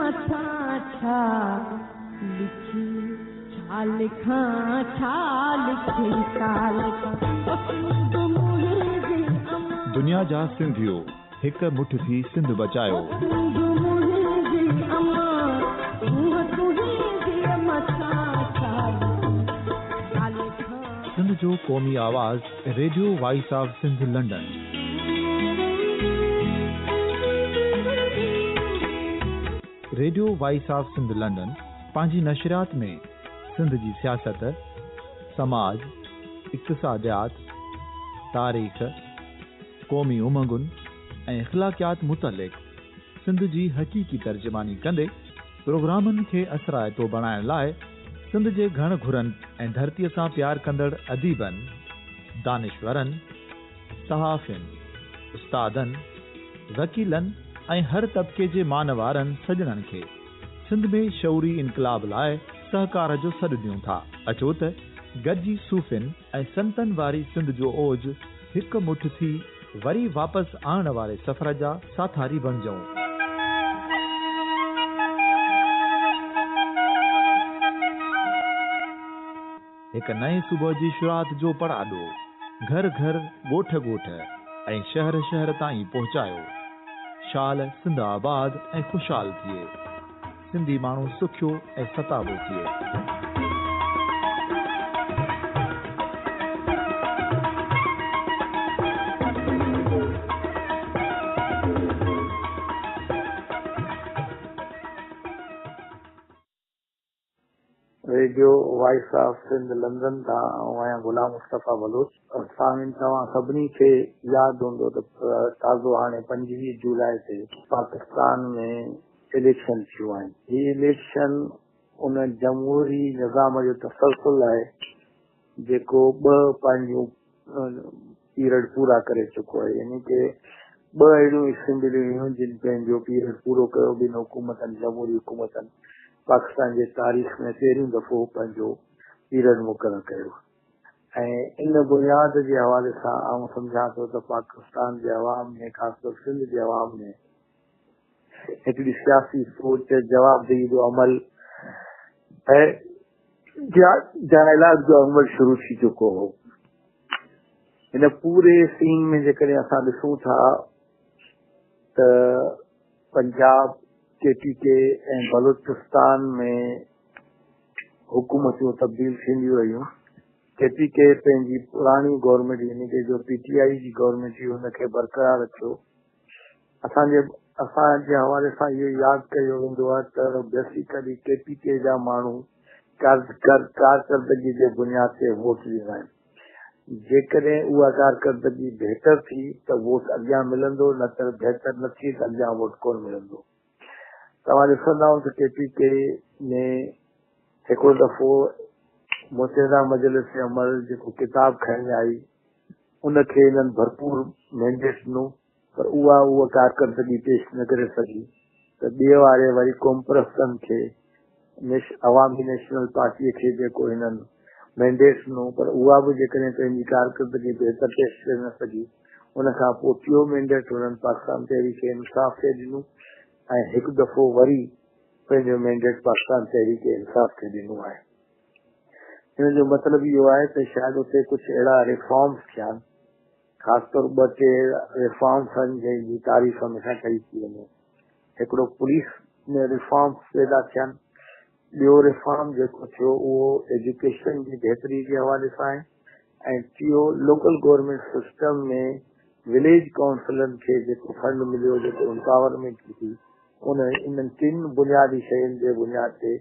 مٿان ڇا لکي، ڇا لکان، ڇا لکي، ڇا لکان، او سنڌ منهنجي امان. دنيا جا سنڌيو هڪ مٺ ٿي سنڌ بچايو. سنڌ منهنجي امان، هوء تنهنجي مٿان ڇا لکي، ڇا لکان. سنڌ جو قومي آواز radio voice of Sindh London. Radio voice of Sindh London پنهنجي نشريات ۾ سنڌ جي سياست، سماج، اقتصاديات، تاريخ، قومي امنگن ۽ اخلاقيات متعلق سنڌ جي حقيقي ترجماني ڪندي پروگرامن کي اثرائتو بڻائڻ لاء سنڌ جي گهڻ گهرن ۽ ڌرتيء سان پيار ڪندڙ اديبن، دانشورن، صحافين، استادن، وڪيلن ۽ هر طبقي جي مان وارن سڄڻن کي سنڌ ۾ شعوري انقلاب لاء سهڪار جو سڏ ڏيون ٿا. اچو ته گڏجي صوفين ۽ سنتن واري سنڌ جو اوج هڪ مٺ ٿي وري واپس آڻڻ واري سفر جا ساٿاري بڻجون. هڪ نئين صبح جي شروعات جو پڙاڏو گهر گهر، ڳوٺ ڳوٺ ۽ شهر شهر تائين پهچايو. شال سنڌ آباد ۽ خوشحال ٿئي. سنڌي ماڻهو سکيو ۽ ستابو ٿئي. Radio voice of Sindh London تان آئون آهيان غلام مصطفيٰ بلوچ. سامعين توهان سڀني کي ياد هوندو ته تازو هاڻي 25 جولاء تي پاڪستان ۾ اليڪشن ٿيون آهن. هي اليڪشن ان جمهوري نظام جو تسلسل آهي جيڪو ٻه پنهنجون پيرڊ پورا ڪري چڪو آهي، يعني ڪي ٻه اهڙيون اسيمبليون هيون جن پنهنجو پيرڊ پورو ڪيو. ٻن حڪومتن، جمهوري حڪومتن پاڪستان جي تاريخ ۾ پهريون دفعو پنهنجو پيرڊ مقرر ڪيو ۽ ان بنياد جي حوالي سان آئون سمجهان ٿو ته پاڪستان جي عوام ۾ خاص طور سنڌ جي عوام ۾ هڪڙي سياسي سوچ، جوابدهي جو عمل ۽ ڊائلاگ جو عمل شروع ٿي چڪو هو. هن پوري سين ۾ جيڪڏهن اسان ڏسون ٿا ته پنجاب، ڪي پي ڪي ۽ بلوچستان ۾ حڪومتون تبديل ٿينديون رهيون. ڪي پي ڪي پنهنجي پراڻي گورنمينٽ يعني ڪي جو پي ٽي آء جي گورنمينٽ هئي ان کي برقرار رکيو. اسان جي حوالي سان اهو ياد ڪيو ويندو آهي ته بيسيڪلي ڪي پي ڪي جا ماڻهو ڪارڪردگي جي بنياد تي ووٽ ڏيندا آهن. جيڪڏهن اها ڪارڪردگي بهتر ٿي ته ووٽ اڳيان ملندو، نه ته بهتر نه ٿي ته اڳيان ووٽ ڪونه ملندو. توهان ڏسندا هوندا ته ڪي پي ڪي ۾ هڪڙو دفعو متحده مجلس عمل جيڪو ڪتاب کڻي آئي ان کي هنن ڀرپور مينڊيٽ ڏنو پر اها اها ڪارڪردگي پيش نه ڪري سگهي ته ٻئي واري وري قومپرستن کي عوامي نيشنل پارٽيء کي جيڪو هنن مينڊيٽ ڏنو پر اها به جيڪڏهن پنهنجي ڪارڪردگي بهتر پيش ڪري نه سگهي. ان کان پوء ٽيون مينڊيٽ هنن پاڪستان تحريڪ انصاف کي ڏنو ۽ هڪ دفعو وري پنهنجو مينڊيٽ پاڪستان تحريڪ انصاف کي ڏنو آهي. ان جو مطلب اهو آهي ته شايد اتي ڪجهه اهڙا ريفارمز ٿيا آهن، خاص طور ٻه ٽي ريفارمز آهن جنهن جي تعريف هميشه ڪئي ٿي وڃي. هڪڙو پوليس ۾ ريفارمز پيدا ٿيا آهن، ٻيو ريفارم جيڪو ٿيو اهو ايجوڪيشن جي بهتري جي حوالي سان آهي ۽ ٽيون لوڪل گورنمينٽ سسٽم ۾ وليج ڪائونسلن کي جيڪو فنڊ مليو، جيڪو امپاورمينٽ ٿي، ان انهن ٽن بنيادي شين جي بنياد تي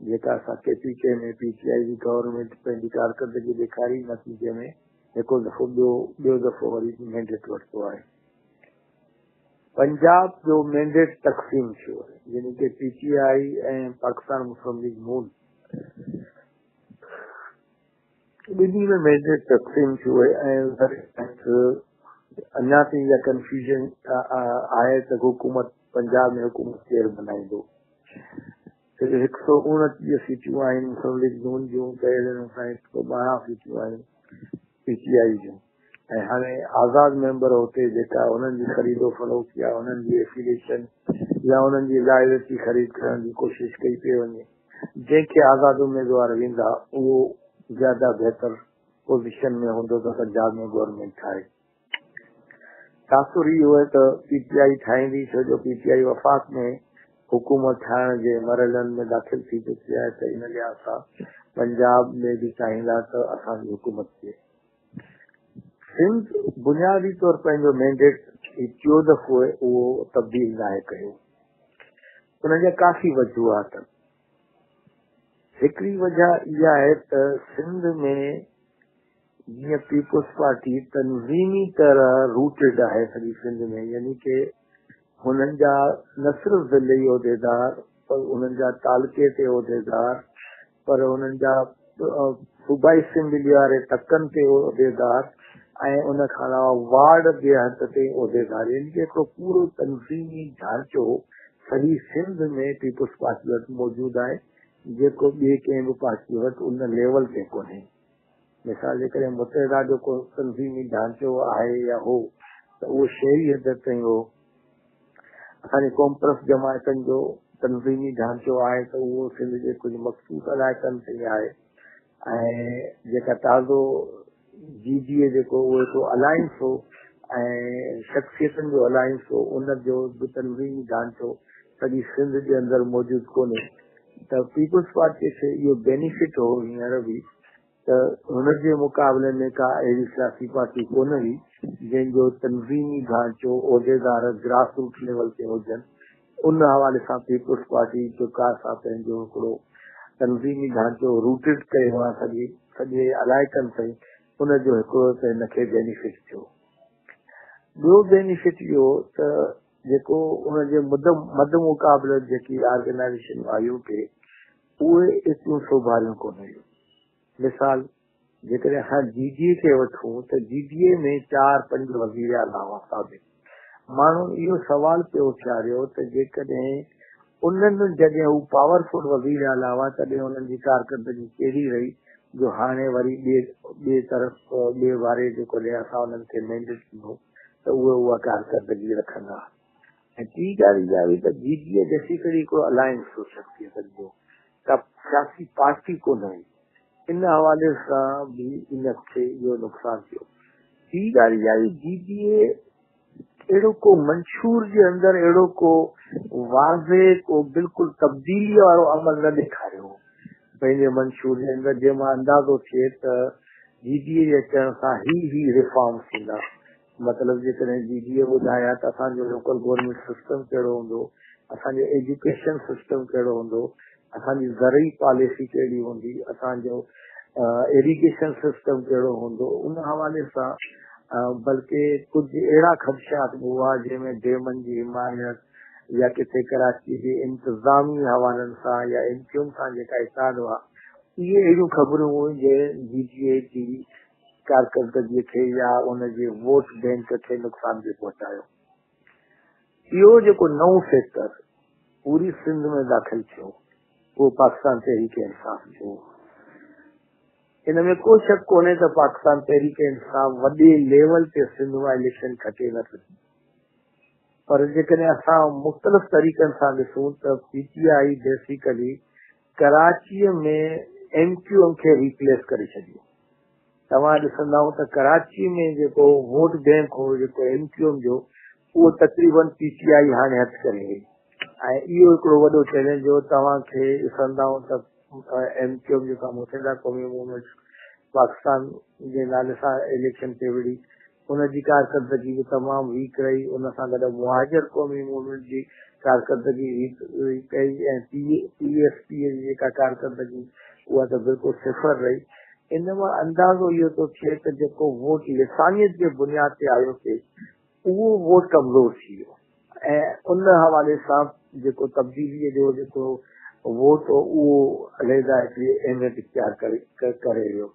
جيڪا اسان ڪي پي ڪي ۾ پي ٽي آء جي گورنمينٽ پنهنجي ڪارڪردگي ڏيکاري، نتيجي ۾ هڪڙو دفعو ٻيو دفعو وري مينڊيٽ ورتو آهي. پنجاب جو مينڊيٽ تقسيم ٿيو آهي، يعني ڪي P T I ۽ Pakistan Muslim league Noon ٻنهي ۾ مينڊيٽ تقسيم ٿيو آهي ۽ اڃا تائين اها ڪنفيوزن آهي ته حڪومت پنجاب ۾ حڪومت ڪير بنائيندو. هڪ سؤ اڻٽيهه سيٽون آهن مسلم ليگ نون جون ته اهڙي نموني سان هڪ سؤ ٻارهن سيٽون آهن پي ٽي آء جون ۽ هاڻي آزاد ميمبر هتي جيڪا انهن جي خريد و فروخت يا انهن جي افيليشن يا انهن جي لائلٽي خريد ڪرڻ جي ڪوشش ڪئي پئي وڃي. جنهن کي آزاد اميدوار ويندا اهو زياده بهتر پوزيشن ۾ هوندو ته پنجاب ۾ گورنمينٽ ٺاهي. تاثر اهو آهي ته پي ٽي آء ٺاهيندي ڇو جو پي ٽي آء وفاق ۾ حڪومت ٺاهڻ جي مرحلن ۾ داخل ٿي چڪي آهي ته ان لحاظ سان پنجاب ۾ به چاهيندا ته اسان جي حڪومت ٿئي. سنڌ بنيادي طور پنهنجو مينڊيٽ هي ٽيون دفعو اهو تبديل ناهي ڪيو. ان جا ڪافي وجوهات آهن. هڪڙي وجه اها آهي ته سنڌ ۾ جيئن پيپلز پارٽي تنظيمي طرح روٽيڊ آهي سڄي سنڌ ۾ يعني ڪي هنن جا نه صرف ضلعي عهديدار پر انهن جا تعلقي تي عهديدار پر انهن جا صوبائي اسيمبلي واري تڪن تي عهديدار ۽ ان کان علاوه وارڊ جي حد تي عهديدار يعني ڪي هڪڙو پورو تنظيمي ڍانچو سڄي سنڌ ۾ پيپلز پارٽي وٽ موجود آهي جيڪو ٻي ڪنهن به پارٽي وٽ ان ليول تي ڪونهي. مثال جيڪڏهن متحده جو ڪو تنظيمي ڍانچو آهي يا هو ته اهو شهري حد تائين هو. اسان جي قومپرست جماعتن جو تنظيمي ڍانچو آهي ته اهو سنڌ جي ڪجهه مخصوص علائقن تائين آهي ۽ جيڪا تازو جي ڊي اي جيڪو اهو هڪڙو الائنس هو ۽ شخصيتن جو الائنس هو ان جو به تنظيمي ڍانچو سڄي سنڌ جي اندر موجود ڪونهي ته پيپلز پارٽي کي اهو بينيفٽ هو هينئر به ته هن جي مقابلي ۾ ڪا اهڙي سياسي پارٽي ڪونه هئي جنهن جو تنظيمي ڍانچو عهديدار گراس روٽ ليول تي هجن ان حوالي سان پيپلز پارٽي جيڪا سا پنهنجو هڪڙو تنظيمي ڍانچو روٽيڊ ڪيو آهي سڄي سڄي علائقن تائين ان جو هڪڙو ته هن کي بينيفٽ ٿيو ٻيو بينيفٽ اهو ته جيڪو ان جي مد مد مقابلي جيڪي آرگنائيزيشن آيون پي اهي ايتريون سوڀاريون ڪونه هيون. مثال، جيڪڏهن اسان جي ڊي اي کي وٺون ته جي ڊي اي ۾ چار پنج وزير اعليٰ هئا سابق. ماڻهن اهو سوال پيو اٿياريو ته جيڪڏهن انهن جڏهن هو پاورفل وزير اعليٰ هئا تڏهن انهن جي ڪارڪردگي ڪهڙي رهي جو هاڻي وري ٻئي ٻئي طرف ٻئي واري جيڪڏهن اسان انهن کي مينڊيٽ ڏنو ته اهي اها ڪارڪردگي رکندا. ۽ ٽين ڳالهه اها هئي ته جي ڊي اي بيسيڪلي هڪڙو الائنس هو شخصيتن جو، ڪا سياسي پارٽي ڪونه هئي. ان حوالي سان به ان کي اهو نقصان ٿيو. ٽين ڳالهه اها هئي جي ڊي اي اهڙو ڪو منشور جي اندر اهڙو ڪو واضح ڪو بلڪل تبديليء وارو عمل نه ڏيکاريو هو پنهنجي منشور جي اندر جنهن مان اندازو ٿئي ته جي ڊي اي جي اچڻ سان هي هي ريفارمز ٿيندا. مطلب جيڪڏهن جي ڊي اي ٻڌايا ته اسان جو لوڪل گورنمينٽ سسٽم ڪهڙو هوندو، اسان جو ايجوڪيشن سسٽم ڪهڙو هوندو، اسان جي زرعي پاليسي ڪهڙي هوندي، اسان جو ايريگيشن سسٽم ڪهڙو هوندو، ان حوالي سان بلڪه ڪجهه اهڙا خدشات به هئا جنهن ۾ ڊيمن جي حمايت يا ڪٿي ڪراچي جي انتظامي حوالن سان يا ايم ڪيو ايم سان جيڪا اتحاد هئا، اهي اهڙيون خبرون هيون جنهن جي ڊي اي جي ڪارڪردگيء کي يا ان جي ووٽ بينڪ کي نقصان پئي پهچايو. اهو جيڪو نئون فيڪٽر پوري سنڌ ۾ داخل ٿيو، اهو پاڪستان تحريڪ انصاف جو هو. ان ۾ ڪو شڪ ڪونهي ته پاڪستان تحريڪ انصاف وڏي ليول تي سنڌ مان اليڪشن کٽي نه سگهي. پر جيڪڏهن اسان مختلف طريقن سان ڏسون ته پي ٽي آء بيسيڪلي ڪراچيء ۾ ايم ڪيو ايم کي ريپليس ڪري ڇڏيو. توهان ڏسندائو ته ڪراچي ۾ جيڪو ووٽ بينڪ هو جيڪو ايم ڪيو ايم جو اهو تقريبن پي ٽي آئي هاڻي هٿ ڪري وئي ۽ اهو هڪڙو وڏو چئلينج هو توهان کي ڏسندائو ته ايم ڪيو ايم جيڪا متحده قومي موومينٽ پاڪستان جي نالي سان اليڪشن تي وڙهي ان جي ڪارڪردگي به تمام ويڪ رهي ان سان گڏ مهاجر قومي موومينٽ جي ڪارڪردگي ويڪ رهي ۽ پي ايس پي جي جيڪا ڪارڪردگي اها ته بلڪل صفر رهي ان مان اندازو اهو ٿو ٿئي ته جيڪو ووٽ لسانيت جي بنياد تي آيو پئي اهو ووٽ ڪمزور ٿي ويو ۽ ان حوالي سان جيڪو تبديليء جو جيڪو ووٽ هو اهو عليحده هڪڙي اهميت اختيار ڪري ويو.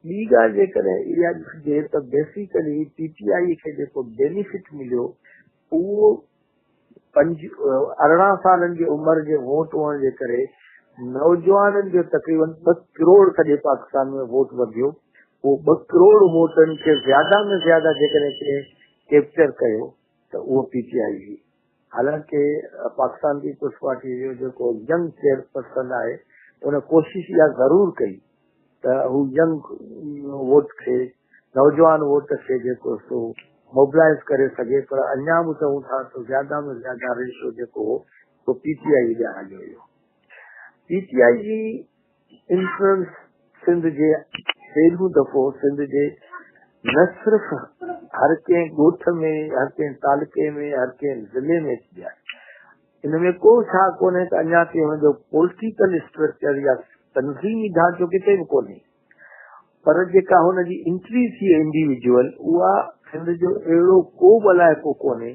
ٻي ڳالهه جيڪڏهن اها ڏسجي ته بيسيڪلي پي ٽي آء کي جيڪو بينيفٽ مليو اهو پنج 18 سالن جي عمر جي ووٽ هئڻ جي ڪري نوجوانن جو تقريبن 2 ڪروڙ سڄي پاڪستان ۾ ووٽ وڌيو. اهو 2 ڪروڙ ووٽن کي زياده ۾ زياده جيڪڏهن ڪنهن ڪيپچر ڪيو ته اهو پي ٽي آء هئي. हालांकि पाकिस्तान पीपल्स पार्टी जो जेको यंग चेयरपर्सन आहे उन कोशिश इहा ज़रूर कई त हू यंग वोट खे, नौजवान वोट खे जेको सो मोबिलाइज़ करे सघे, पर अञा बि चऊं था त ज़्यादा में ज़्यादा रेशो जेको हो उहो पीटीआई ॾे हलियो वियो। पीटीआई जी इन्फ्लुएंस सिंध जे पहिरियों दफ़ो सिंध जे न सिर्फ़ हर कंहिं ॻोठ में, हर कंहिं तालुके में, हर कंहिं ज़िले में थी आहे। इन में को छा कोन्हे त अञा ताईं हुनजो पॉलिटिकल स्ट्रक्चर या तंज़ीमी ढांचो किथे बि कोन्हे, पर जेका हुनजी एंट्री थी इंडिविजुअल, उहा सिंध जो अहिड़ो को बि इलाइक़ो कोन्हे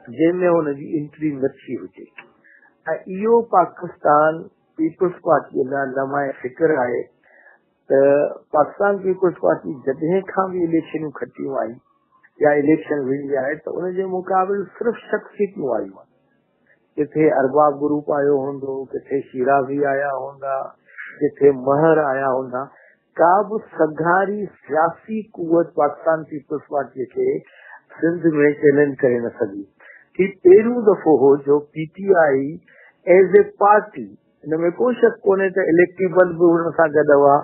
जंहिंमें हुनजी एंट्री न थी हुजे। ऐं इहो पाकिस्तान पीपल्स पार्टीअ लाइ लम्हाए फ़िक्र आहे त पाकिस्तान पीपल्स पार्टी जॾहिं खां बि इलेक्शनूं खटियूं आहिनि या इलेक्शन विड़ी आहे त उनजे मुक़ाबिल सिर्फ़ शख़्सियतूं आयूं आहिनि। किथे अरबाब ग्रुप आयो हूंदो, किथे शिराज़ी आया हूंदा, किथे महर आया हूंदा, का बि सघारी सियासी कुवत पाकिस्तान पीपल्स पार्टीअ खे सिंध में चैलेंज करे न सघी। ही पहिरियों दफ़ो हो जो पीटीआई एज़ ए पार्टी, हिन में को शक कोन्हे त इलेक्टिबल बि हुन सां गॾु हुआ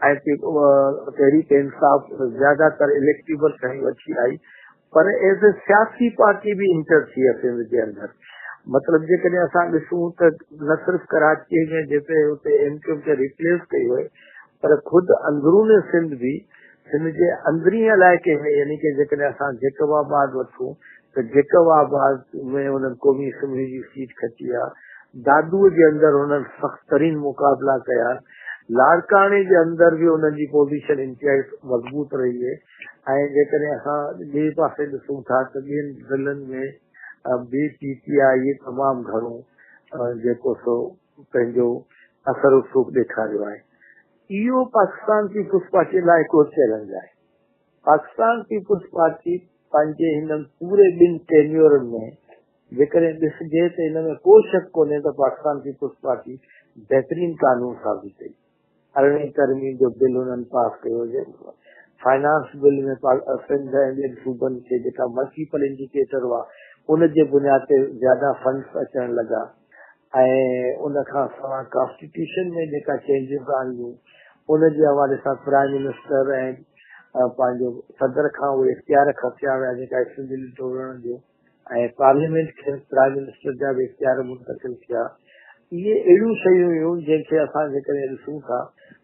ऐं तहरीक इंसाफ़ ज़्यादातर इलेक्टिबल खणी वठी आई, पर एज़ ए सियासी पार्टी बि इंटर थी आहे सिंध जे अंदरि। मतिलबु जेकॾहिं असां ॾिसूं त न सिर्फ़ कराचीअ में जिते हुते एम क्यू खे रिप्लेस कयो आहे, पर ख़ुदि अंदरून सिंध बि सिंध जे अंदरीं इलाइक़े में, यानी की जेकॾहिं असां जेकबाबाद वठूं त जेकबाबाद में हुननि क़ौमी असेंबली जी सीट खटी आहे, दादूअ जे अंदरि हुननि सख़्त तरीन मुक़ाबला कया, लाड़काणे जे अंदरि बि हुननि जी पोज़ीशन इंतिहाई मज़बूत रही आहे। ऐं जेकॾहिं असां ॿिए पासे ॾिसूं था त ॿियनि ज़िलनि में बि पीटीआई तमामु घणो जेको सो पंहिंजो असर रसूख ॾेखारियो आहे। इहो पाकिस्तान पीपल्स पार्टी लाइ हिकिड़ो चैलेंज आहे। पाकिस्तान पीपल्स पार्टी पंहिंजे हिननि पूरे ॿिनि टेन्योरनि में जेकॾहिं ॾिसजे त हिन में को शक कोन्हे त पाकिस्तान पीपल्स पार्टी बहितरीन कानून साज़ी कई। 18वीं तरमीम जो बिल हुननि पास कयो, फाइनेंस बिल में सिंध ऐं ॿियनि सूबनि खे जेका मल्टीपल इंडिकेटर हुआ उन जे बुनियाद ते ज़्यादा फंड्स अचण लॻा ऐं उन खां सवाइ कॉन्स्टिट्यूशन में जेका चेंजिस आयूं उन जे हवाले सां प्राइम मिनिस्टर ऐं पंहिंजो सदर खां उहे इख़्तियार खसिया विया जेका असेंबली टोड़ण जो, ऐं पार्लियामेंट खे प्राइम मिनिस्टर जा बि इख़्तियार मुंतकिल थिया। इहे अहिड़ियूं शयूं हुयूं जंहिंखे असां जेकॾहिं ॾिसूं था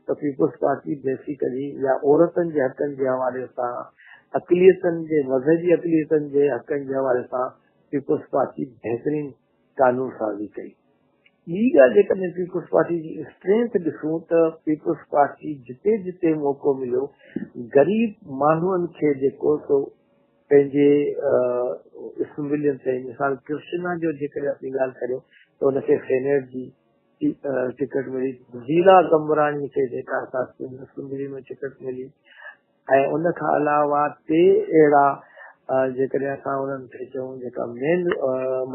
त पीपल्स पार्टी बेसिकली या औरतुनि जे हक़नि जे हवाले सां, अक़लियतनि जे, मज़हबी अक़लियतनि जे हक़नि जे हवाले सां पीपल्स पार्टी बहितरीन कानून साज़ी कई। ॿी ॻाल्हि जेकॾहिं पीपल्स पार्टी जी स्ट्रेंथ ॾिसूं त पीपल्स पार्टी जिते जिते मौक़ो मिलियो ग़रीब माण्हुनि खे जेको सो पंहिंजे असेंबलियुनि ते, मिसाल कृष्णा जो जेकॾहिं असीं ॻाल्हि करियूं त हुनखे सेनेट जी टिकट मिली, ज़ीला क़मरानी खे जेका असेंबली में टिकट मिली, ऐं उन खां अलावा टे अहिड़ा जेकॾहिं असां उन्हनि खे चऊं जेका मेन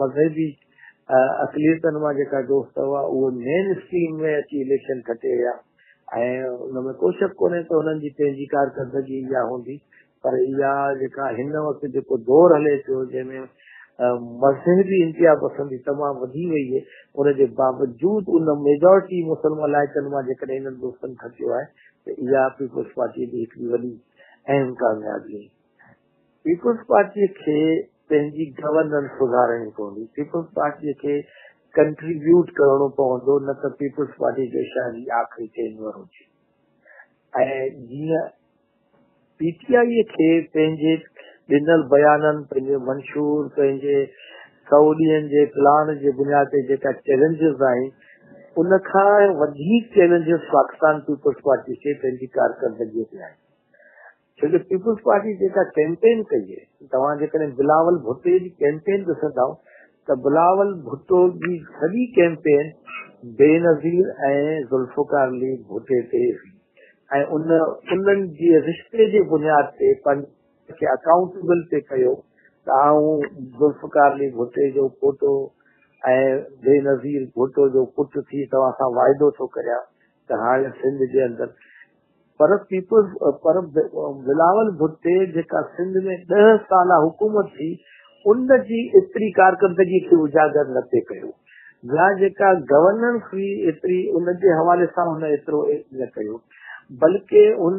मज़हबी अक़लियतनि मां जेका दोस्त हुआ उहे मेन स्ट्रीम में अची इलेक्शन खटे विया ऐं हुन में को शक कोन्हे त हुननि जी पंहिंजी कारकर्दगी इहा हूंदी, पर इहा जेका हिन वक़्तु जेको दौरु हले पियो जंहिंमें मज़हबी इंतिहा पसंदी तमामु वधी वई आहे, उनजे बावजूद उन मेजॉरिटी मुस्लिम इलाइक़नि मां जेकॾहिं हिननि दोस्तनि खटियो आहे त इहा पीपल्स पार्टीअ जी हिकिड़ी वॾी अहम कामयाबी आहे। पीपल्स पार्टीअ खे पंहिंजी गवर्नेंस सुधारणी पवंदी, पीपल्स पार्टीअ खे कंट्रीब्यूट करिणो पवंदो, न त पीपल्स पार्टी जो शायदि आख़िरी टेन्योर हुजे। ऐं जीअं पीटीआई खे पंहिंजे ॾिनल बयाननि, पंहिंजे मंशूर, पंहिंजे 100 ॾींहनि जे प्लान जे बुनियाद ते जेका चैलेंजिस आहिनि उन खां वधीक चैलेंजिस पाकिस्तान पीपल्स पार्टी खे पंहिंजी कारकर्दगीअ ते आहिनि। छो जो पीपल्स पार्टी जेका कैंपेन कई आहे, तव्हां जेकॾहिं बिलावल भुट्टो जी कैंपेन ॾिसंदव त बिलावल भुट्टो जी सॼी कैंपेन बेनज़ीर ऐं ज़ुल्फ़िकार अली भुट्टे ते हुई ऐं उन्हनि जे रिश्ते जे बुनियाद ते पंहिंजे अकाउंटेबल ते कयो त आउं ज़ुल्फ़िकार अली भुट्टे जो पोटो ऐं बेनज़ीर भुट्टो जो पुटु थी तव्हां सां वाइदो थो करियां त हाणे सिंध जे अंदरि। पर पीपल्स पर बिलावल भुट्टे जेका सिंध में 10 साल हुकूमत थी ان جي ايتري ڪارڪردگي کي اجاگر نه پئي ڪيو يا جيڪا گورننس هئي ايتري ان جي حوالي سان هن ايترو نه ڪيو، بلڪه ان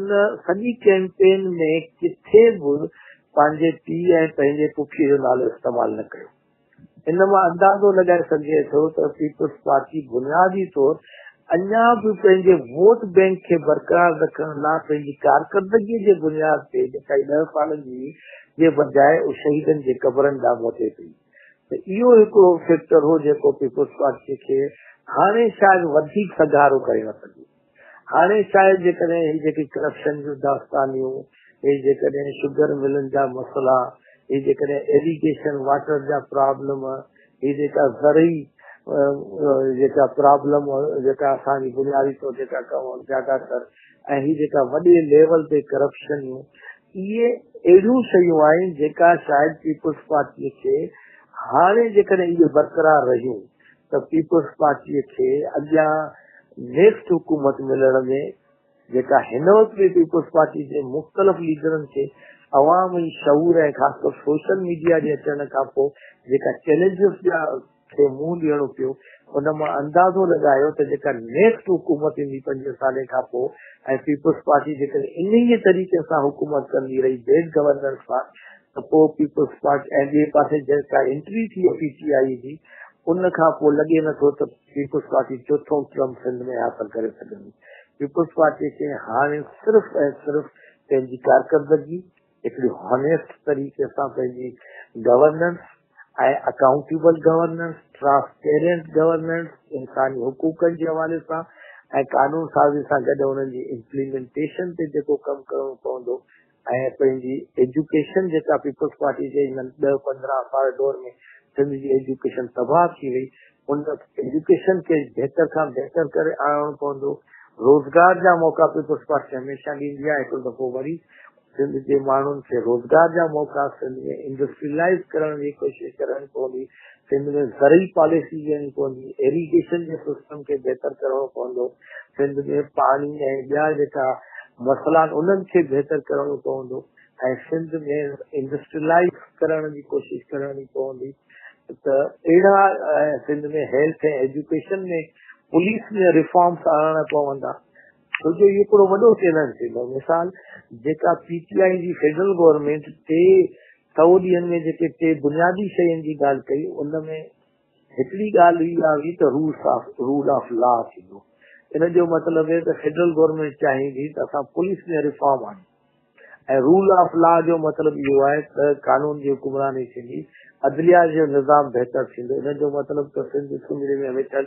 سڄي ڪيمپين ۾ ڪٿي به پنهنجي پيء ۽ پنهنجي پڦيء جو نالو استعمال نه ڪيو. ان مان اندازو لڳائي سگهجي ٿو ته پيپلز پارٽي بنيادي طور اڃا به پنهنجي ووٽ بئنڪ کي برقرار رکڻ لا پنهنجي ڪارڪردگي جي بنياد تي جيڪا هي 10 سالن جي هئي جي بجاء شهيدن جي قبرن ڏانهن موٽي پئي ته اهو هڪڙو فيڪٽر هو جيڪو پيپلز پارٽي کي هاڻي شايد وڌيڪ سگهارو ڪري نه سگهيو. هاڻي شايد جيڪڏهن هي جيڪي ڪرپشن جون داستانيون، هي جيڪڏهن شگر ملن جا مسئلا، هي جيڪڏهن ايريگيشن واٽر جا پرابلم، هي جيڪا زرعي جيڪا پرابلم جيڪا اسان جي بنيادي طور جيڪا زياده تر ۽ هي جيڪا وڏي ليول تي ڪرپشنيون، اهي اهڙيون شيون آهن جيڪا شايد پيپلز پارٽي کي هاڻي جيڪڏهن اهي برقرار رهيون ته پيپلز پارٽيء کي اڳيان نيڪسٽ حڪومت ملڻ ۾ جيڪا هن وقت به پيپلز پارٽي جي مختلف ليڊرن کي عوام جي شعور ۽ خاص طور سوشل ميڊيا جي اچڻ کان پوء جيڪا چئلينجز جا کي منهن ڏيڻو پيو ان مان اندازو لڳايو ته جيڪا نيڪسٽ حڪومت ايندي 5 سالين کان پوء ۽ پيپلز پارٽي جيڪڏهن انهيء طريقي سان حڪومت ڪندي رهي بيڊ گورننس سان ته پوء پيپلز پارٽي ۽ ٻئي پاسي جيڪا انٽري ٿي پي ٽي آء جي ان کان پوء لڳي نه ٿو ته پيپلز پارٽي چوٿون ٽرم سنڌ ۾ حاصل ڪري سگهندي. پيپلز پارٽي کي هاڻي صرف ۽ صرف پنهنجي ڪارڪردگي، هڪڙي هانيسٽ طريقي سان پنهنجي governance ۽ accountable governance, transparent governance, انساني حقوقن جي حوالي سان ۽ قانون سازي سان گڏ انهن جي امپليمينٽيشن تي جيڪو ڪم ڪرڻو پوندو ۽ پنهنجي ايجوڪيشن جيڪا پيپلز پارٽي جي هنن 10 15 سال دور ۾ سنڌ جي ايجوڪيشن تباهه ٿي وئي ان ايجوڪيشن کي بهتر کان بهتر ڪري آڻڻو پوندو. روزگار جا موقعا پيپلز پارٽي هميشه ڏيندي آهي، هڪڙو دفعو وري سنڌ جي ماڻهن کي روزگار جا موقعا سنڌ ۾ انڊسٽريلائز ڪرڻ جي ڪوشش ڪرڻي پوندي، سنڌ ۾ زرعي پاليسي ڏيڻي پوندي، ايريگيشن جي سسٽم کي بهتر ڪرڻو پوندو، سنڌ ۾ پاڻي ۽ ٻيا جيڪا مسئلا آهن انهن کي بهتر ڪرڻو پوندو ۽ سنڌ ۾ انڊسٽريلائز ڪرڻ جي ڪوشش ڪرڻي پوندي ته اهڙا Sindh ۾ health ۽ education ۾ police ۾ reforms آڻڻا پوندا ڇو جو اهو هڪڙو وڏو چئلينج ٿيندو. مثال جيڪا پي ٽي آء جي فيڊرل گورنمينٽ 300 ڏينهن ۾ جيڪي ٽي بنيادي شين جي ڳالهه ڪئي ان ۾ هڪڙي ڳالهه اها هئي ته rules of rule of law ٿيندو. ان جو مطلب هي ته فيڊرل گورنمينٽ چاهيندي ته اسان پوليس ۾ ريفارم آڻيون ۽ رول آف لا جو مطلب اهو آهي ته قانون جي حڪمراني ٿيندي، عدليه جو نظام بهتر ٿيندو. ان جو مطلب ته سنڌ اسيمبلي ۾ ويٺل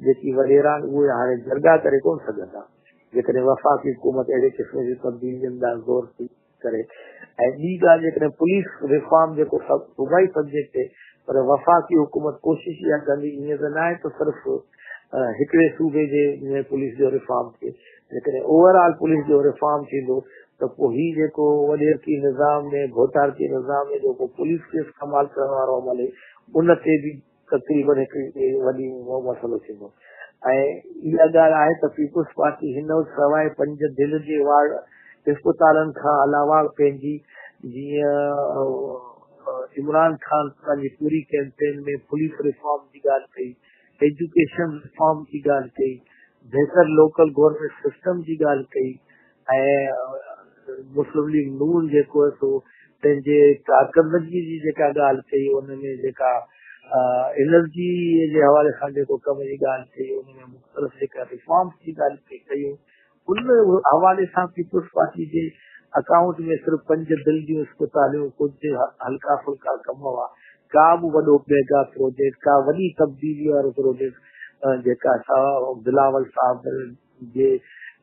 جيڪي وڏيرا آهن اهي هاڻي جرڳا ڪري ڪونه سگهندا جيڪڏهن وفاقي حڪومت اهڙي قسم جي تبديلين ڏانهن زور ٿي ڪري ۽ ٻي ڳالهه جيڪڏهن پوليس ريفارم جيڪو صوبائي سبجيڪٽ آهي پر وفاقي حڪومت ڪوشش اها ڪندي ائين ته ناهي ته صرف هڪڙي صوبي جي ۾ پوليس جو ريفارم ٿئي، جيڪڏهن اوور آل پوليس جو ريفارم ٿيندو ته پوء هي جيڪو وڏيرڪي نظام ۾ ڀوتارڪي نظام ۾ جيڪو پوليس کي استعمال ڪرڻ وارو عمل آهي ان تي به تقريبن هڪ وڏي مسئلو ٿيندو ۽ اها ڳالهه آهي ته پيپلز پارٽي هن وقت سواء پنج دل جي وارڊ اسپتالن کان علاوه پنهنجي جيئن عمران خان پنهنجي پوري ڪيمپين ۾ پوليس ريفارم جي ڳالهه ڪئي، ايجوڪيشن ريفارم جي ڳالهه ڪئي، بهتر لوڪل گورنمينٽ سسٽم جي ڳالهه ڪئي ۽ مسلم ليگ نون جيڪو آهي سو پنهنجي ڪارڪردگي جي جيڪا ڳالهه ڪئي ان ۾ جيڪا انرجي جي حوالي سان جيڪو ڪم جي ڳالهه ڪئي ان ۾ مختلف جيڪا ريفارمس جي ڳالهه ڪئي ان حوالي سان پيپلز پارٽي جي اڪائونٽ ۾ صرف پنج دل جون اسپتاليون ڪجهه هلڪا ڦلڪا ڪم هئا، ڪا به وڏو ميگا پروجيڪٽ ڪا وڏي تبديلي وارو پروجيڪٽ جيڪا بلاول صاحب جي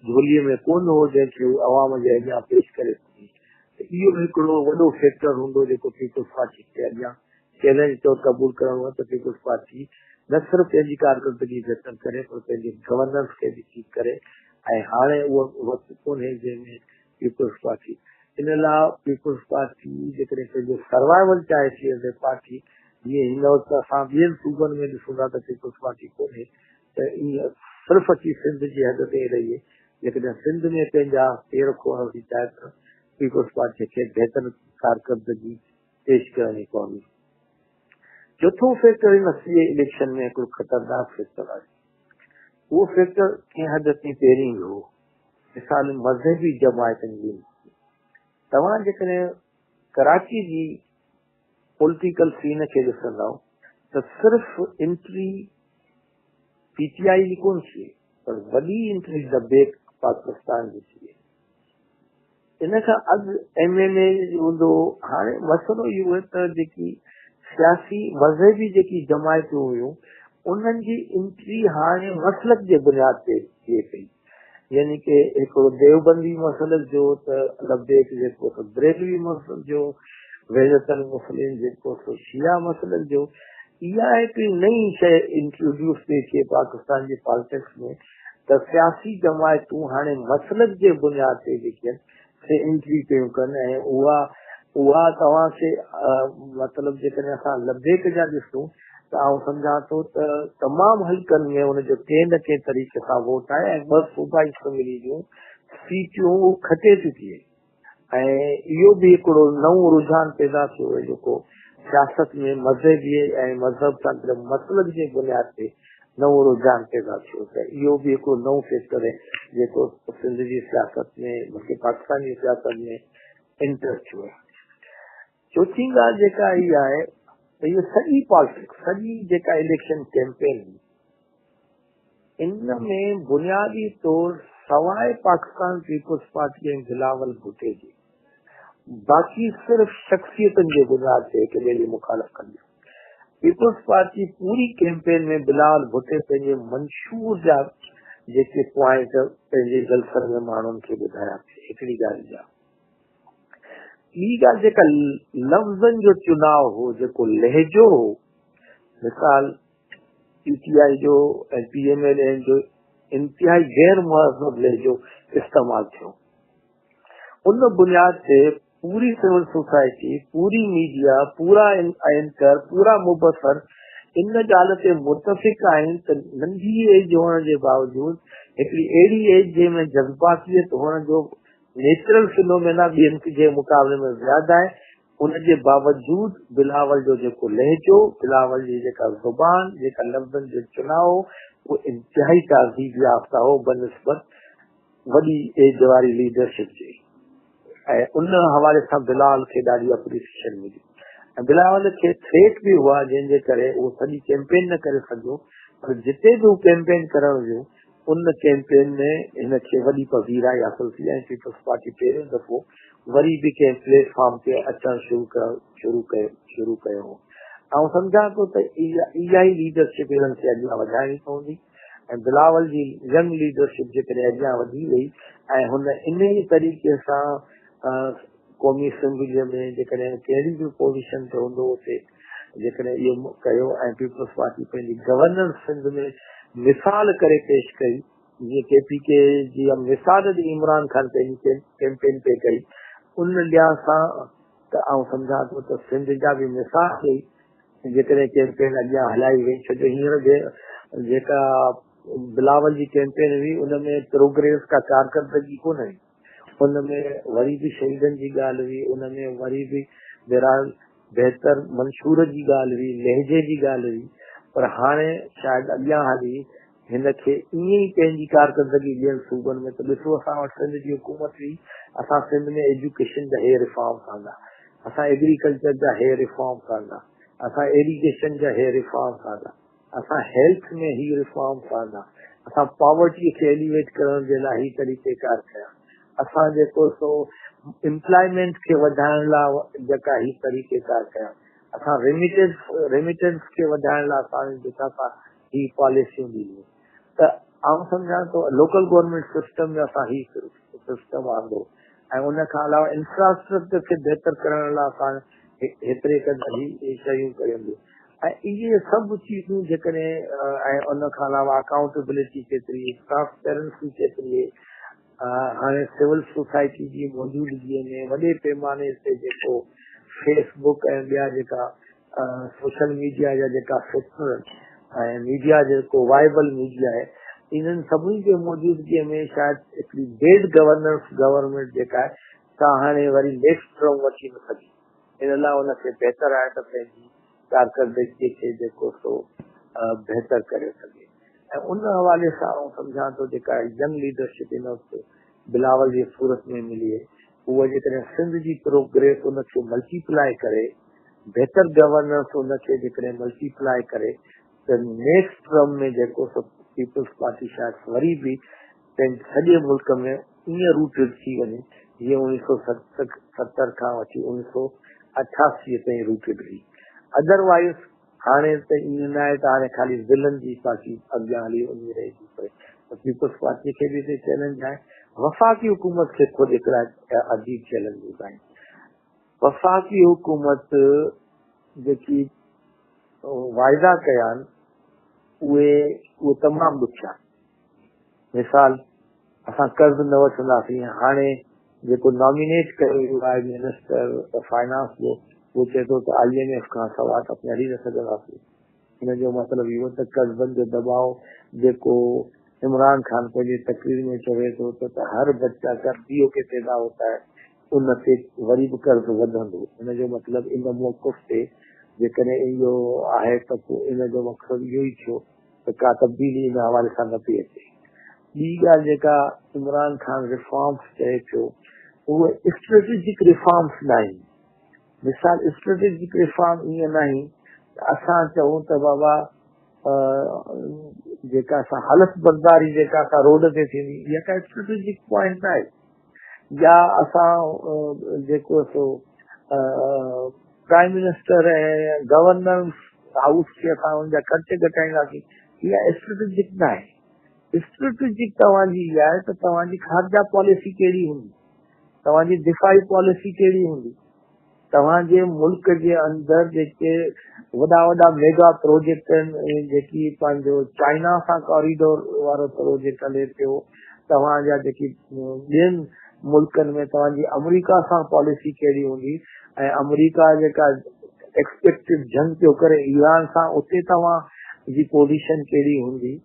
جهولي ۾ ڪونه هو جنهن کي هو عوام جي اڳيان پيش ڪري سگهي ته اهو هڪڙو وڏو فيڪٽر هوندو جيڪو پيپلز پارٽي کي اڳيان چئلينج طور قبول ڪرڻو آهي ته پيپلز پارٽي نه صرف پنهنجي ڪارڪردگي بهتر ڪري پر پنهنجي گورننس کي به ٺيڪ ڪري ۽ هاڻي اهو وقت ڪونهي جنهن ۾ پيپلز پارٽي ان لاء پيپلز پارٽي جيڪڏهن پنهنجو سروائيول چاهي ٿي ايز اي پارٽي جيئن هن وقت اسان ٻين صوبن ۾ ڏسون ٿا ته پيپلز پارٽي ڪونهي ته ائين صرف اچي سنڌ جي حد تائين رهي، جيڪڏهن سنڌ ۾ پنهنجا پير کوڙڻ ٿي چاهي ته پيپلز پارٽي کي بهتر ڪارڪردگي پيش ڪرڻي پوندي. चोथों फैक्टर हिन सॼे इलेक्शन में हिकिड़ो ख़तरनाक फैक्टर आहे। उहो फैक्टर कंहिं हद ताईं पहिरीं बि हो। मिसाल मज़हबी जमायतुनि जी, तव्हां जेकॾहिं कराची जी पॉलिटिकल सीन खे ॾिसंदव त सिर्फ़ एंट्री पीटीआई जी कोन थिए, पर वॾी एंट्री लबेक पाकिस्तान जी थिए। इन खां अॻु एमएनए हूंदो। हाणे मसइलो इहो आहे त जेकी सियासी मज़हबी जेकी जमायतूं हुयूं उन्हनि जी एंट्री हाणे मसलक जे बुनियाद ते थिए पई। यानी की हिकिड़ो देवबंदी मसलक जो त लबेक जेको बरेलवी मसलक जो, वहदतुल मुस्लिम जेको सो शिया मसलक जो, इहा हिकिड़ी नई शइ इंट्रोड्यूस पई थिए पाकिस्तान जे पॉलिटिक्स में त सियासी जमायतूं हाणे मसलक जे बुनियाद ते जेकी आहिनि से एंट्री पियूं कनि। ऐं उहा उहा तव्हांखे मतिलबु जेकॾहिं असां लबेक जा ॾिसूं त आउं सम्झां थो त तमामु हल्कनि में हुनजो कंहिं न कंहिं तरीक़े सां वोट आहे ऐं ॿ सूबाई असैम्बली जूं सीटियूं खटे चुकी आहे। ऐं इहो बि हिकिड़ो नओं रुझान पैदा थियो आहे जेको सियासत में मज़हबी ऐं मज़हब सां गॾु मसलक जे बुनियाद ते नओं रुझान पैदा थियो। त इहो बि हिकिड़ो नओं फैक्टर आहे जेको सिंध जी सियासत में बल्कि पाकिस्तान जी सियासत में एंटर थियो आहे। चोथी ॻाल्हि जेका इहा आहे त इहो सॼी पॉलिटिक्स, सॼी जेका इलेक्शन कैंपेन, इन में बुनियादी तौर सवाइ पाकिस्तान पीपल्स पार्टी ऐं बिलावल भुट्टे जे बाक़ी सिर्फ़ शख़्सियतुनि जे बुनियाद ते हिक ॿिए जी मुखालफ़ कंदी। पीपल्स पार्टी पूरी कैंपेन में बिलावल भुट्टे पंहिंजे मंशूर जा जेके पॉइंट पंहिंजे जलसनि में माण्हुनि खे ॿुधाया हिकिड़ी ॻाल्हि जा। ॿी ॻाल्हि जेका लफ़्ज़नि जो चुनाव हो, जेको लहजो हो, मिसाल पीटीआई जो ऐं पीएमएल जो इंतिहाई गैर मुहज़ब लहजो इस्तेमालु थियो, उन बुनियाद ते पूरी सिविल सोसाइटी, पूरी मीडिया, पूरा एंकर, पूरा मुबसर इन ॻाल्हि ते मुतफ़िक़ आहिनि त नंढी एज हुअण जे बावजूद हिकिड़ी अहिड़ी एज जंहिंमें जज़्बातियत हुअण जो नेचुरल फिनोमेना ॿियनि जे मुक़ाबले में ज़्यादा आहे, उनजे बावजूद बिलावल जो जेको लहजो, बिलावल जी जेका ज़ुबान, जेका लफ़्ज़नि जो चुनाव, उहो इंतिहाई तहज़ीब याफ़्ता हो बनस्बत वॾी एज वारी लीडरशिप जे। ऐं उन हवाले सां बिलावल खे ॾाढी अप्रीसिएशन मिली ऐं बिलावल खे थ्रेट बि हुआ जंहिंजे करे उहो सॼी कैंपेन न करे सघियो, पर जिते बि हू कैंपेन करण वियो उन कैंपेन में हिन खे वॾी पज़ीराई हासिल थी ऐं पीपल्स पार्टी पहिरियों दफ़ो वरी बि कंहिं प्लेटफॉर्म ते अचणु शुरू कयो हो। ऐं सम्झां थो त इहा ई लीडरशिप हिननि खे अॻियां वधाइणी पवंदी ऐं बिलावल जी यंग लीडरशिप जेकॾहिं अॻियां वधी वई ऐं हुन इन ई तरीक़े सां क़ौमी असेंबलीअ में जेकॾहिं कहिड़ी बि पोज़ीशन ते हूंदो उते जेकॾहिं इहो कयो ऐं पीपल्स पार्टी पंहिंजी गवर्नेंस सिंध में मिसाल करे पेश कई, जीअं केपीके जी मिसाल ॾेई इमरान ख़ान पंहिंजी कैंपेन पे कई, उन लिहाज़ सां त आउं सम्झां थो त सिंध जा बि मिसाल ॾेई जेकॾहिं कैंपेन अॻियां हलाई वई, छो जो हींअर जेका बिलावल जी कैंपेन हुई उन में प्रोग्रेस का कारकर्दगी कोन हुई, उन में वरी बि शहीदनि जी ॻाल्हि हुई, उन में वरी बि बहरहाल बहितर मंशूर जी ॻाल्हि हुई, लहजे जी ॻाल्हि हुई, पर हाणे शायदि अॻियां हली हिन खे ईअं ई पंहिंजी कारकर्दगी ॿियनि सूबनि में। त ॾिसो असां वटि सिंध जी हुकूमत हुई, असां सिंध में एजुकेशन जा हे रिफॉर्म्स आंदा, असां एग्रीकल्चर जा हे रिफॉर्म्स आंदा, असां इरीगेशन जा हे रिफॉर्म्स आंदा, असां हेल्थ में ही रिफॉर्म्स आंदा, असां पॉवर्टी खे एलिवेट करण जे लाइ ही तरीक़ेकार कया, असां जेको सो एम्प्लॉयमेंट खे वधाइण लाइ जेका ही तरीक़ेकार कया, असां रेमिटेंस खे वधाइण लाइ असां जेका असां ही पॉलिसियूं ॾिनियूं। त आउं सम्झां थो लोकल गवर्नमेंट सिस्टम में असां ही सिस्टम आंदो ऐं उन खां अलावा इंफ्रास्ट्रक्चर खे बहितर करण लाइ असां हेतिरे क़दुरु ही शयूं कयूं ऐं इहे सभु चीज़ूं जेकॾहिं ऐं उन खां अलावा अकाउंटेबिलिटी केतिरी, ट्रांसपेरेंसी केतिरी, हाणे सिविल सोसाइटी जी मौजूदगीअ में वॾे पैमाने ते जेको फेसबुक ऐं ॿिया जेका सोशल मीडिया जा जेका फैक्टर ऐं मीडिया जेको वायबल मीडिया आहे, इन्हनि सभिनी जे मौजूदगीअ में शायदि हिकिड़ी बैड गवर्नेंस गवर्नमेंट जेका आहे सा हाणे वरी नेक्स्ट टर्म वठी न सघी। इन लाइ हुनखे बहितर आहे त पंहिंजी ڪارڪردگيء کي جيڪو سو بهتر ڪري سگهي ۽ ان حوالي سان آئون سمجهان ٿو جيڪا ينگ ليڊرشپ هن وقت بلاول جي صورت ۾ ملي اها جيڪڏهن سنڌ جي پروگريس ان کي ملٽيپلائي ڪري بهتر گورننس ان کي جيڪڏهن ملٽيپلائي ڪري ته نيڪسٽ ٽرم ۾ جيڪو سو پيپلز پارٽي شايد وري به پنهنجي سڄي ملڪ ۾ ائين روٽيڊ ٿي وڃي جيئن اوڻيهه سو ستر کان وٺي اوڻيهه سو اٺاسي تائين روٽيڊ هئي. ادروائيز هاڻي ته ائين نه آهي ته هاڻي خالي ضلعن جي پارٽي اڳيان هلي وڃي رهي ٿي پئي ته پيپلز پارٽي کي به هتي چئلينج آهي. وفاقي حڪومت کي خود هڪڙا عجيب چئلينجز آهن. وفاقي حڪومت جيڪي واعدا ڪيا آهن اهي اهي تمام ڏکيا آهن. مثال اسان قرض نه وٺنداسين هاڻي جيڪو نامينيٽ ڪيو ويو آهي منسٽر فائنانس جو اهو چئي ٿو ته I M F کان سواء ته اسين هلي نه سگهنداسين ان جو مطلب اهو ته قرضن جو دٻاء جيڪو عمران خان پنهنجي تقرير ۾ چوي ٿو ته هر بچا قرضي کي پيدا هوتا هي ان تي وري به قرض وڌندو ان جو مطلب ان موقف تي جيڪڏهن اهو آهي ته پوء ان جو مقصد اهو ئي ٿيو ته ڪا تبديلي ان حوالي سان نه پئي اچي. ٻي ڳالهه جيڪا عمران خان ريفارمز چئي پيو اهي اسٽريٽجڪ ريفارمز ناهن. مثال اسٽريٽجڪ ريفارم ائين ناهي ته اسان چئون ته بابا جيڪا اسان حلف برداري جيڪا اسان روڊ تي ٿيندي اها ڪا اسٽريٽجڪ پوائنٽ ناهي يا اسان جيڪو سو پرائم منسٽر ۽ گورنر هائوس کي اسان ان جا خرچ گهٽائينداسين اها اسٽريٽجڪ نه آهي اسٽريٽجڪ توهان جي اها آهي ته توهان جي خارجه پاليسي ڪهڙي هوندي توهان جي دفاعي پاليسي ڪهڙي هوندي توهان جي ملڪ جي اندر جيڪي وڏا وڏا ميگا پروجيڪٽ آهن جيڪي پنهنجو چائنا سان ڪاريڊور وارو پروجيڪٽ هلي پيو توهان جا جيڪي ٻين ملڪن ۾ توهان جي آمريڪا سان پاليسي ڪهڙي هوندي ۽ آمريڪا جيڪا ايڪسپيڪٽيڊ جنگ پيو ڪري ايران سان اتي توهان جي پوزيشن ڪهڙي هوندي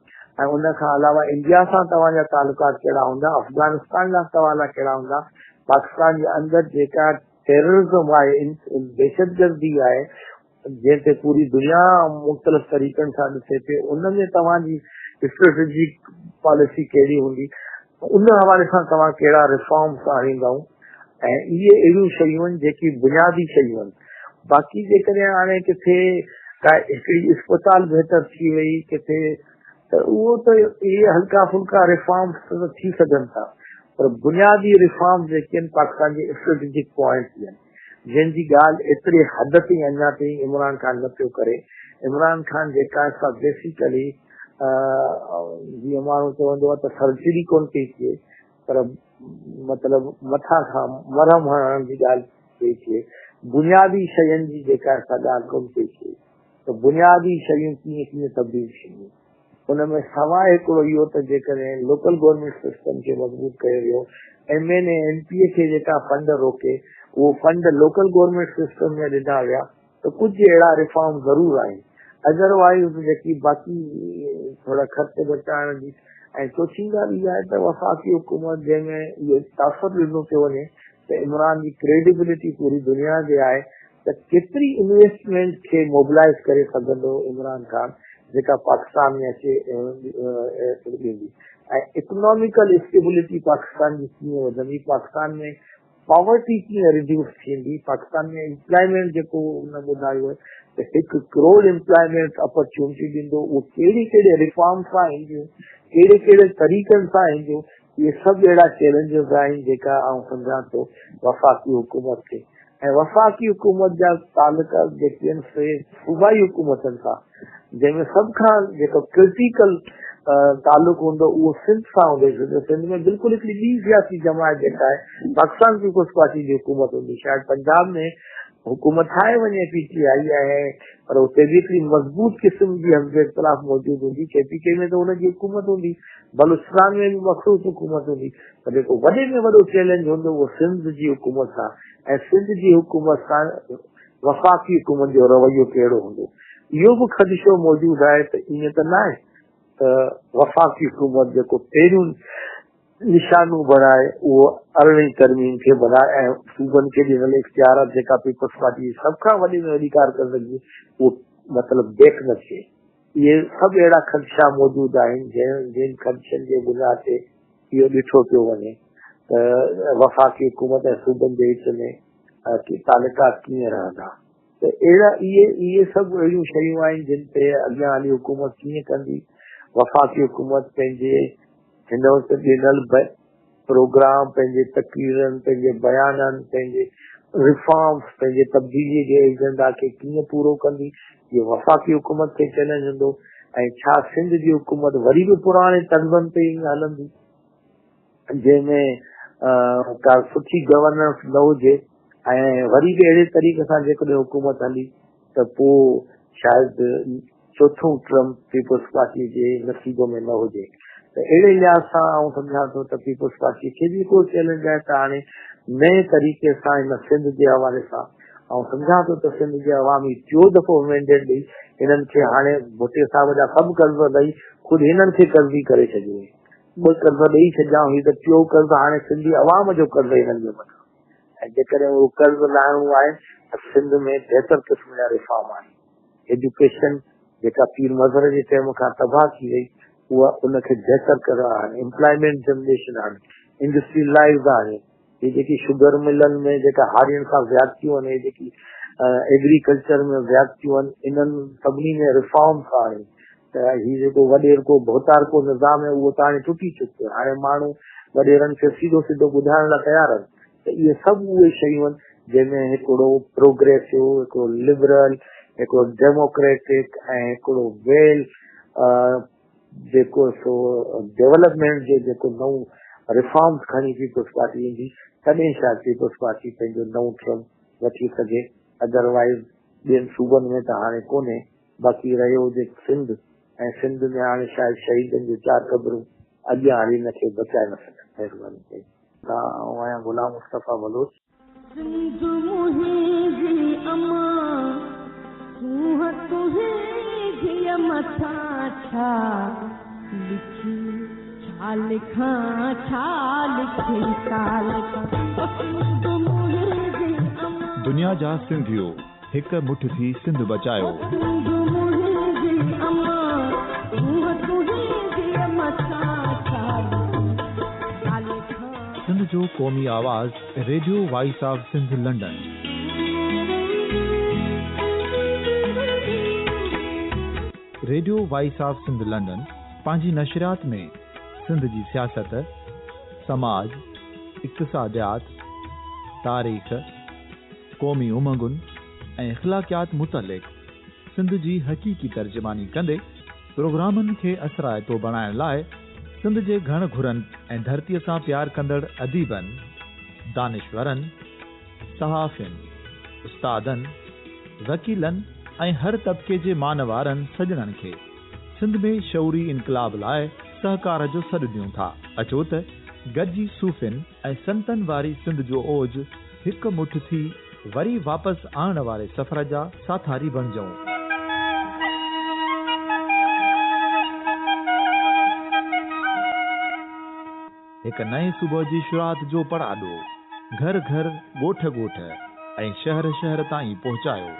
۽ ان کان علاوه انڊيا سان توهان جا تعلقات ڪهڙا هوندا افغانستان سان توهان جا ڪهڙا هوندا پاڪستان جي اندر جيڪا ٽيررزم آهي دهشتگردي آهي جنهن تي پوري دنيا مختلف طريقن سان ڏسي پئي ان ۾ توهان جي اسٽريٽجڪ پاليسي ڪهڙي هوندي ان حوالي سان توهان ڪهڙا ريفارمس آڻيندائون ۽ اهي اهڙيون شيون آهن جيڪي بنيادي شيون آهن باقي جيڪڏهن هاڻي ڪٿي ڪا هڪڙي اسپتال بهتر ٿي وئي ڪٿي ته اهو ته اهي هلڪا ڦلڪا ريفارمس ته ٿي سگهن ٿا پر بنيادي ريفارمس جيڪي آهن پاڪستان جي اسٽريٽجڪ پوائنٽس آهن جنهن جي ڳالهه ايتري حد تائين اڃا تائين عمران خان نه پيو ڪري عمران خان جيڪا سا بيسيڪلي جيئن ماڻهو چوندو آهي ته سرجري ڪونه پئي ٿئي پر مطلب مٿان کان مرهم هڻڻ جي ڳالهه پئي ٿئي بنيادي شين جي جيڪا سا ڳالهه ڪونه پئي ٿئي ته بنيادي شيون ڪيئن ڪيئن تبديل ٿينديون ان ۾ سواء هڪڙو اهو ته جيڪڏهن لوڪل گورنمينٽ سسٽم کي مضبوط ڪيو ويو M N A M P A کي جيڪا فنڊ روڪي اهو فنڊ لوڪل گورنمينٽ سسٽم ۾ ڏنا ويا ته ڪجهه اهڙا ريفارم ضرور آهن ادروائيز جيڪي باقي ٿورا خرچ بچائڻ جي ۽ چوٿين ڳالهه اها آهي ته وفاقي حڪومت جنهن ۾ اهو تاثر ڏنو پيو وڃي ته عمران جي ڪريڊيبلٽي پوري دنيا جي آهي ته ڪيتري انويسٽمينٽ کي موبلائز ڪري سگهندو عمران خان جيڪا پاڪستان ۾ اچي ڏيندي ۽ اڪناميڪل اسٽيبلٽي پاڪستان جي ڪيئن وڌندي پاڪستان ۾ پاورٽي ڪيئن ريڊيوس ٿيندي، پاڪستان ۾ ايمپلائمينٽ جيڪو هن ٻڌايو آهي ته هڪ ڪروڙ ايمپلائمينٽ اپرچونٽي ڏيندو اهو ڪهڙي ڪهڙي ريفارم سان اينديون ڪهڙي ڪهڙي طريقن سان اينديون اهي سڀ اهڙا چئلينجز آهن جيڪا آئون سمجهان ٿو وفاقي حڪومت کي ۽ وفاقي حڪومت جا تعلق جيڪي آهن سي صوبائي حڪومتن سان جنهن ۾ سڀ کان جيڪو ڪرٽيڪل تعلق هوندو اهو سنڌ سان هوندو ڇو جو سنڌ ۾ بلڪل هڪڙي ٻي سياسي جماعت جيڪا آهي پاڪستان پيپلز پارٽي جي حڪومت هوندي شايد پنجاب ۾ حڪومت ٺاهي وڃي پي ٽي آئي آهي پر اتي به هڪڙي مضبوط قسم جي حزب اختلاف موجود هوندي ڪي پي ڪي ۾ ته ان جي حڪومت هوندي بلوچستان ۾ به مخصوص حڪومت هوندي پر جيڪو وڏي ۾ وڏو چئلينج هوندو اهو سنڌ جي حڪومت سان ۽ سنڌ جي حڪومت سان وفاقي حڪومت جو رويو ڪهڙو هوندو؟ اهو به خدشو موجود آهي ته ائين ته ناهي ته وفاقي حڪومت جيڪو پهريون نشانو بڻائي اهو ارڙهين ترميم کي بڻائي ۽ صوبن کي ڏنل اختيارات جيڪا پيپلز پارٽي جي سڀ کان وڏي ۾ وڏي ڪارڪردگي اهو مطلب بيڪ نه ٿئي. اهي سڀ اهڙا خدشا موجود آهن جنهن جن خدشن جي بنياد تي اهو ڏٺو پيو وڃي ته وفاقي حڪومت ۽ صوبن جي وچ ۾ تعلقات ڪيئن رهندا ته اهڙا اهي اهي سڀ اهڙيون شيون آهن جن تي اڳيان هلي حڪومت ڪيئن ڪندي وفاقي حڪومت پنهنجي هن وقت ڏنل پروگرام، پنهنجي تقريرن، پنهنجي بيانن، پنهنجي ريفارمز، پنهنجي تبديلي جي ايجنڊا کي ڪيئن پورو ڪندي، اهو وفاقي حڪومت کي چئلينج هوندو ۽ ڇا سنڌ جي حڪومت وري به پراڻي طرزن تي ئي هلندي، جنهن ۾ ڪا سٺي گورننس نه هجي ۽ وري به اهڙي طريقي سان جيڪڏهن حڪومت هلي ته پوء شايد چوٿون ٽرم پيپلز پارٽي جي نصيب ۾ نه هجي ته اهڙي لحاظ سان آئون سمجهان ٿو ته پيپلز پارٽي کي به هڪڙو چئلينج آهي ته هاڻي نئين طريقي سان هن سنڌ جي حوالي سان آئون سمجهان ٿو ته سنڌ جي عوام هي ٽيون دفعو مينڊيٽ ڏئي هنن کي هاڻي ڀٽي صاحب جا سڀ قرض ڏئي خود هنن کي قرضي ڪري ڇڏيو ٻه قرض ڏئي ڇڏيائون هي ته ٽيون قرض هاڻي سنڌي عوام جو قرض هنن جي مٿان ۽ جيڪڏهن اهو قرض لاهڻو آهي ته سنڌ ۾ بهتر قسم جا ريفارم آڻي ايجوڪيشن جيڪا پير مظهر جي ٽيم کان تباهه ٿي وئي اها ان کي بهتر ڪرڻ آڻي امپلائمينٽ جنريشن آڻي انڊسٽريلائز آڻي هي جيڪي شگر ملن ۾ جيڪا هارين سان زيادتيون آهن هي جيڪي ايگريڪلچر ۾ زيادتيون آهن انهن سڀني ۾ ريفارمس آڻي ته هي جيڪو وڏيرڪو ڀوتارڪو نظام آهي اهو ته هاڻي ٽٽي چڪو آهي هاڻي ماڻهو وڏيرن کي سيڌو سڌو ٻڌائڻ لاء تيار آهن ته اهي سڀ اهي شيون آهن جنهن ۾ هڪڙو پروگريسو هڪڙو لبرل هڪڙو ڊيموڪريٽڪ ۽ هڪڙو ويل جيڪو سو ڊيولپمينٽ جو جيڪو نئون ريفارمز کڻي پيپلز پارٽي ايندي تڏهن شايد پيپلز پارٽي پنهنجو نئون ٽرم وٺي سگهي ادروائز ٻين صوبن ۾ ته هاڻي ڪونهي باقي رهيو جي سنڌ ۽ سنڌ ۾ هاڻي شايد شهيدن جون چار قبرون اڳيان هلي ان کي بچائي نه سگهن. مهرباني ڪئي. آئون آهيان غلام مصطفيٰ بلوچ. سنڌ منهنجي امان سونهن تنهنجيء مٿان ڇا لکي ڇا لکان ڇا لکي ڇا لکان او سنڌ منهنجي امان. دنيا جا سنڌيو هڪ مٺ ٿي سنڌ بچايو. سنڌ جو قومي آواز radio voice of Sindh London. Radio voice of Sindh London پنهنجي نشريات ۾ سنڌ جي سياست، سماج، اقتصاديات، تاريخ، قومي امنگن ۽ اخلاقيات متعلق سنڌ جي حقيقي ترجماني ڪندي پروگرامن کي اثرائتو بڻائڻ لاء سنڌ جي گهڻ گهرن ۽ ڌرتيء سان پيار ڪندڙ اديبن، دانشورن، صحافين، استادن، وڪيلن ۽ هر طبقي جي مانوارن سڄڻن کي سنڌ ۾ شعوري انقلاب لاء سهڪار جو سڏ ڏيون ٿا. اچو ته گڏجي صوفين ۽ سنتن واري سنڌ جو اوج هڪ مٺ ٿي وري واپس آڻڻ واري سفر جا ساٿاري بڻجون. هڪ نئين صبح جي شروعات جو پڙاڏو گهر گهر، ڳوٺ ڳوٺ ۽ شهر شهر تائين پهچايو.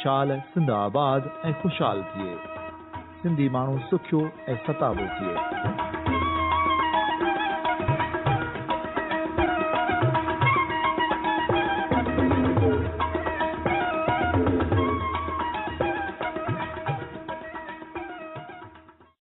شال سنڌ آباد ۽ خوشحال ٿئي. سنڌي ماڻهو سکيو ۽ ستابو ٿئي.